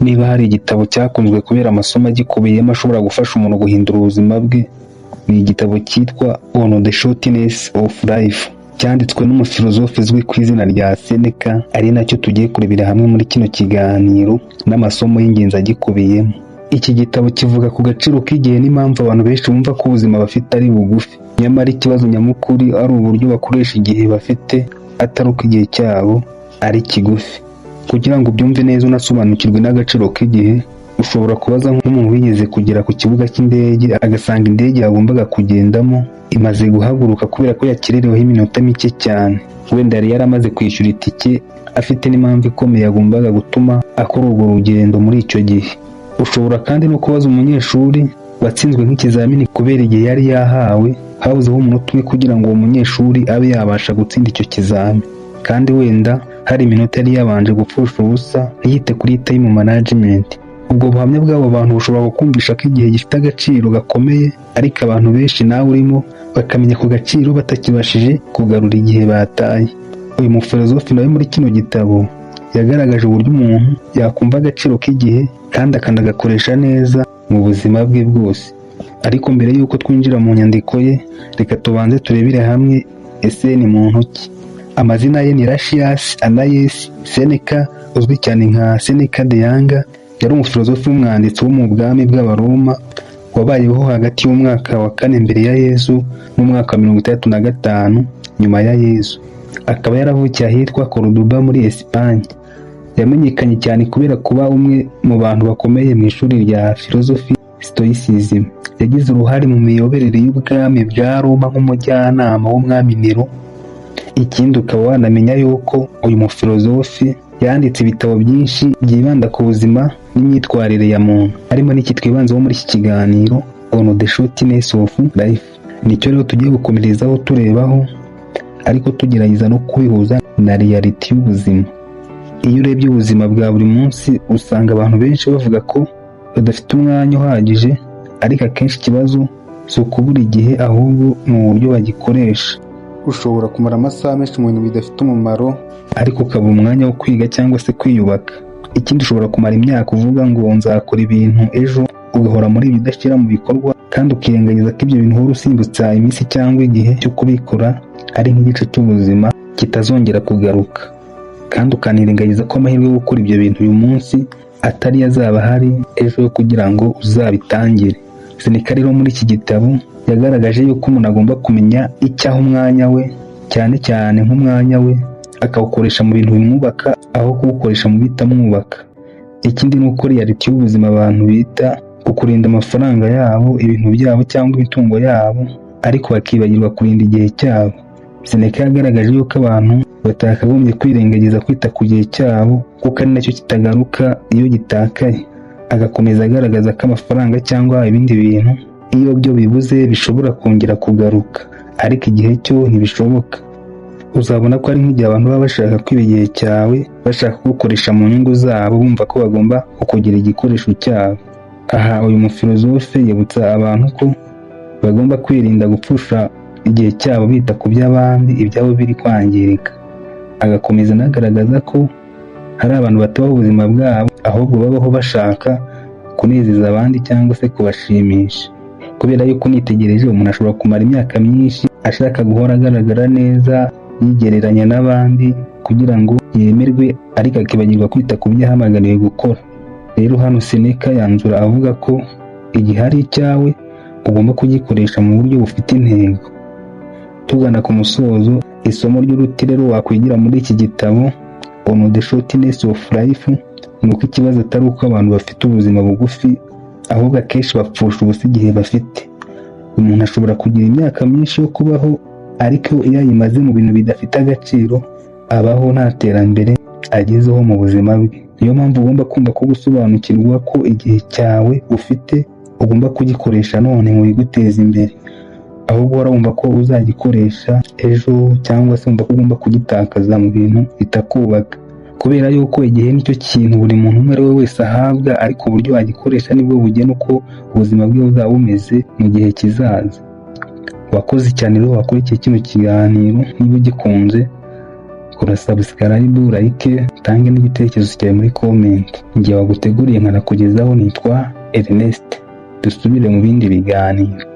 Niba hari igitabo cyakunzwe kubera amasomo agikubiyemo ashobora gufasha umuntu guhindura ubuzima bwe, ni igitabo cyitwa On the Shortness of Life, cyanditswe n'umufilozofe uzwi ku izina rya Seneca, ari nacyo tugiye kurebera hamwe muri kino kiganiro n'amasomo y'ingenzi agikubiyemo. Iki gitabo kivuga ku gaciro k'igihe n'impamvu abantu benshi bumva ko ubuzima bafite ari bugufi, nyamara ikibazo nyamukuru ari uburyo bakoresha igihe bafite, atari uko igihe cyabo ari kigufi. Kugira ngo ubyumve neza unasobanukirwe n'agaciro k'igihe, ushobora kubaza nk'umuntu wigeze kugera ku kibuga cy'indege, agasanga indege yagombaga kugendamo imaze guhaguruka kubera ko yakerereweho iminota mike cyane. Wenda yari yaramaze kwishyura itike, afite n'impamvu ikomeye yagombaga gutuma akora urwo rugendo muri icyo gihe. Ushobora kandi no kubaza umunyeshuri watsinzwe nk'ikizamini kubera igihe yari yahawe habuzeho umunota umwe kugira ngo uwo munyeshuri abe yabasha gutsinda icyo kizami, kandi wenda hari iminota yari yabanje gupfusha ubusa ntiyite kuri time management. Ubwo buhamya bw'abo bantu bushobora kukumvisha ko igihe gifite agaciro gakomeye, ariko abantu benshi, nawe urimo, bakamenya ku gaciro batakibashije kugarura igihe bataye. Uyu mufilozofi nawe muri kino gitabo yagaragaje uburyo umuntu yakumva agaciro k'igihe kandi akanagakoresha neza mu buzima bwe bwose. Ariko mbere y'uko twinjira mu nyandiko ye, reka tubanze turebere hamwe ese ni muntu ki? Amazina ye ni Lucius Annaeus Seneca, uzwi cyane nka Seneca the Younger. Yari umufilozofi w'umwanditsi wo mu bwami bw'Abaroma, wabayeho hagati y'umwaka wa 4 mbere ya Yezu n'umwaka wa 65 nyuma ya Yezu, akaba yaravukiye ahitwa Corduba muri Esipanye. Yamenyekanye cyane kubera kuba umwe mu bantu bakomeye mu ishuri rya filozofi Stoicism. Yagize uruhare mu miyoborere y'ubwami bwa Roma nk'umujyanama w'umwami Nero. Ikindi, ukaba wanamenya yuko uyu mufilozofi yanditse ibitabo byinshi byibanda ku buzima n'imyitwarire ya muntu, harimo n'iki twibanzeho muri iki kiganiro, On the Shortness of Life. Nicyo rero tugiye gukomerezaho turebaho, ariko tugerageza no kubihuza na reality y'ubuzima. Iyo urebye ubuzima bwa buri munsi, usanga abantu benshi bavuga ko badafite umwanya uhagije, ariko akenshi ikibazo si ukubura igihe, ahubwo ni uburyo bagikoresha. Ushobora kumara amasaha menshi mu bintu bidafite umumaro, ariko ukabura umwanya wo kwiga cyangwa se kwiyubaka. Ikindi, ushobora kumara imyaka uvuga ngo nzakora ibintu ejo, ugahora muri ibi udashyira mu bikorwa, kandi ukirengagiza ko ibyo bintu uhora usimbutsa iminsi cyangwa igihe cyo kubikora ari nk'igice cy'ubuzima kitazongera kugaruka, kandi ukanirengagiza ko amahirwe yo gukora ibyo bintu uyu munsi atari azaba ahari ejo yo kugira ngo uzabitangire. Seneca rero muri iki gitabo yagaragaje yuko umuntu agomba kumenya icyo aha umwanya we, cyane cyane nk'umwanya we akawukoresha mu bintu bimwubaka aho kuwukoresha mu bitamwubaka. Ikindi ni uko reality y'ubuzima, abantu bita ku kurinda amafaranga yabo, ibintu byabo cyangwa imitungo yabo, ariko bakibagirwa kurinda igihe cyabo. Seneca yagaragaje yuko abantu batakagombye kwirengagiza kwita ku gihe cyabo, kuko ari nacyo kitagaruka iyo gitakaye. Agakomeza agaragaza ko amafaranga cyangwa ibindi bintu, iyo byo bibuze bishobora kongera kugaruka, ariko igihe cyo ntibishoboka. Uzabona ko ari nk'igihe abantu baba bashaka kwiba igihe cyawe, bashaka kugukoresha mu nyungu zabo, bumva ko bagomba kukugira igikoresho cyabo. Aha uyu mufilozofe yibutsa abantu ko bagomba kwirinda gupfusha igihe cyabo bita ku by'abandi ibyabo biri kwangirika. Agakomeza anagaragaza ko hari abantu batabaho ubuzima bwabo, ahubwo babaho bashaka kunezeza abandi cyangwa se kubashimisha. Kubera yuko nitegereje, umuntu ashobora kumara imyaka myinshi ashaka guhora agaragara neza, yigereranya n'abandi kugira ngo yemerwe, ariko akibagirwa kwita ku byo yahamagariwe gukora. Rero hano Seneca yanzura avuga ko igihe ari icyawe ugomba kugikoresha mu buryo bufite intego. Tugana ku musozo, isomo ry'uruti rero wakwigira muri iki gitabo On the Shortness of Life ni uko ikibazo atari uko abantu bafite ubuzima bugufi, ahubwo akenshi bapfusha ubusa igihe bafite. Umuntu ashobora kugira imyaka myinshi yo kubaho, ariko iyo ayimaze mu bintu bidafite agaciro, abaho nta terambere agezeho mu buzima bwe. Niyo mpamvu ugomba kumva ko gusobanukirwa ko igihe cyawe ufite ugomba kugikoresha none mu biguteza imbere, ahubwo uhora wumva ko uzagikoresha ejo, cyangwa se wumva ko ugomba kugitakaza mu bintu bitakubaka. Kubera yuko igihe nicyo kintu buri muntu umwe ari we wese ahabwa, ariko uburyo agikoresha nibwo bugena uko ubuzima bwe buzaba bumeze mu gihe kizaza. Wakoze cyane rero wakurikiye kino kiganiro. Niba ugikunze, Kora subscribe, like, utange n'igitekerezo cyawe muri comment. Igihe waguteguriye nkanakugezaho nitwa Ernest. Dusubire mu bindi biganiro.